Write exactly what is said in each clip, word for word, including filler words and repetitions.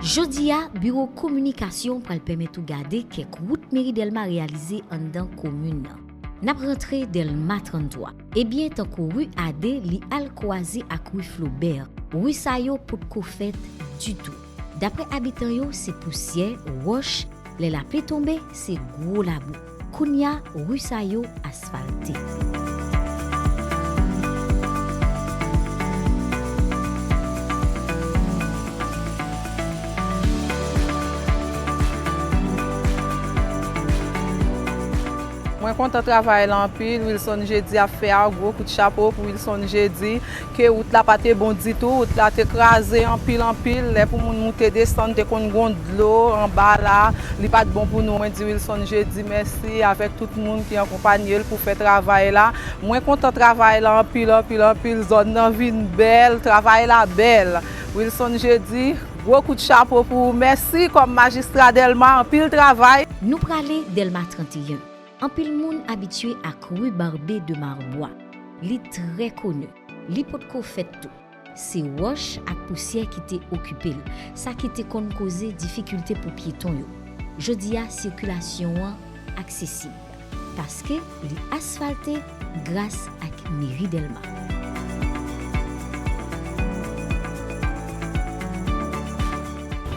Jodi a, biwo kominikasyon pral pèmèt ou gade kèk wout meri Dèlma reyalize anndan komin nan. N ap rantre Dèlma tranntwa. Ebyen, tankou ri Ade, li al kwaze ak ri Flobè. Ri sa yo potko fèt ditou. Daprè abitan yo, se pousyè, wòch, lè lapli tonbe, se gwo labou. Kounye a, ri sa yo asfalte. Mwen kontan travay la anpil, Wilson Jeudi ap fè a, gwo kout chapo pou Wilson Jeudi. Ke wout la pa te bon ditou, wout la te kraze anpil, anpil. Lè pou moun moute desann, te konn gon dlo anba la, li pa t bon pou nou. Mwen di Wilson Jeudi mèsi avèk tout moun ki akonpanye l pou fè travay la. Mwen kontan travay la anpil, anpil, anpil. Zòn nan vin bèl, travay la bèl. Wilson Jeudi, gwo kout chapo pou ou. Mèsi kòm majistra Dèlma, anpil travay. Nou prale Dèlma tranteyen. Anpil moun abitye ak ri Barbé de Marbois. Li trè koni. Li potko fèt tou. Se wòch ak pousyè ki te okipe l, sa ki te konn koze difikilte pou pyeton yo. Jodi a, sikilasyon an aksesib, paske li asfalte gras ak meri Dèlma.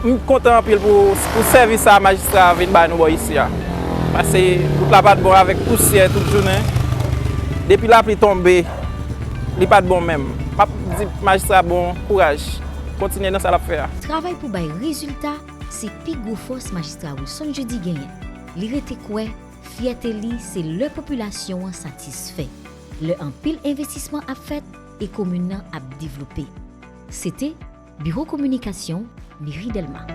M kontan anpil pou, pou sèvis sa majistra a vin bay nou bò isi a. Paske wout la pa t bon avèk pousyè tout jounen. Depi lapli tonbe, li pa t bon menm. M ap di majistra bon kouraj. Kontinye nan sa l ap fè a. Travay pou bay rezilta, se pi gwo fòs majistra Wilson Jeudi genyen. Li rete kwè, fyète li se lè popilasyon an satisfè, lè anpil envestisman ap fèt e komin nan ap devlope. Se te Biwo Kominikasyon Meri Dèlma.